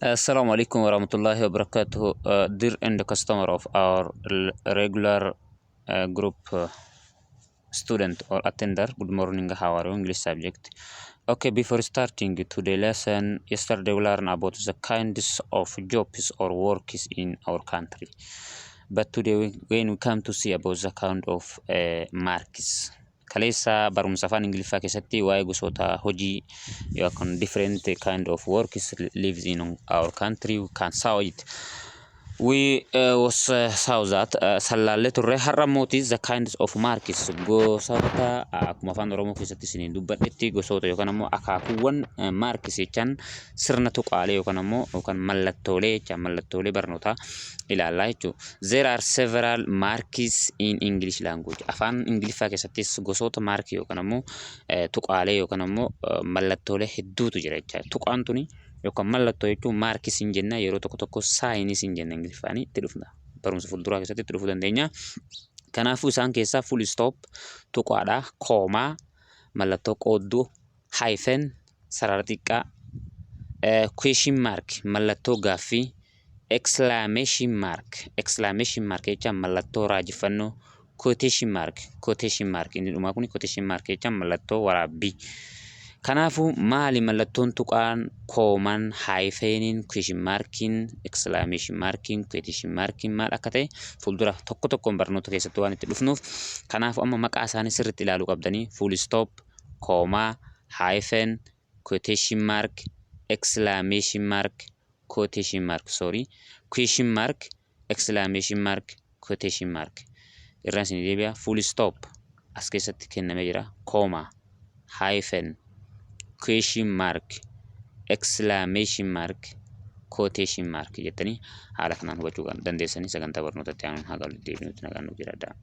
Assalamu alaikum warahmatullahi wabarakatuh. Dear and customer of our regular group student or attender, good morning. How are you? English subject. Okay, before starting today lesson, yesterday we learned about the kinds of jobs or works in our country. But today when we come to see about the kind of marks. Kaleessa barumsa afaan Ingiliffaa keessatti waa'ee gosoota hojii yookaan different kind of works lives in our country we can saw it. We was saw that sallaallee turre. Har'a mootii the kinds of marks, gosoota, akkuma afaan Oromoo keessatti isiniin dubbadhetti, gosoota yookaan ammoo akaakuuwwan marks jechaan sirna tuqaalee yookaan ammoo yookaan mallattoolee jechaan mallattoolee barnootaa ilaallaa jechuudha. There are several marks in English language. Afaan Ingiliffaa keessattis gosoota markii yookaan ammoo tuqaalee yookaan ammoo mallattoolee hedduutu jira jechaadha. Tuqaan tuni yookaan mallattoo jechuun markis hin jenna, yeroo tokko tokko signis hin jenna, Ingiliffaanii itti dhufna. Barumsa fuulduraa keessatti itti dhufuu dandeenya. Kanaafuu isaan keessaa full stop tuqaadha, comma mallattoo qoodduu, hyphen sarara xiqqaa, question mark mallattoo gaaffii, exclamation mark, exclamation mark jechaan mallattoo raajeffannoo, quotation mark, quotation mark inni dhumaa kun quotation mark jechaan mallattoo waraabbii. Kanaafuu maali mallattoon tuqaan, commaan, hypheniin, question markiin, exclamation markiin, quotation markiin maal akka ta'e fuuldura tokko tokkoon barnoota keessatti waan itti dhufnuuf, kanaafuu amma maqaa isaanii sirriitti ilaaluu qabdanii: full stop, comma, hyphen, quotation mark, exclamation mark, quotation mark, sorry, question mark, exclamation mark, quotation mark. Irraan isin deebi'a: full stop as keessatti kennamee jira, comma, hyphen, question mark, exclamation mark, quotation mark jettanii haala kanaan hubachuu dandeessanii. Sagantaa barnootatti aanuun haga walitti deebinutti nagaan nuuf jiraadhaa.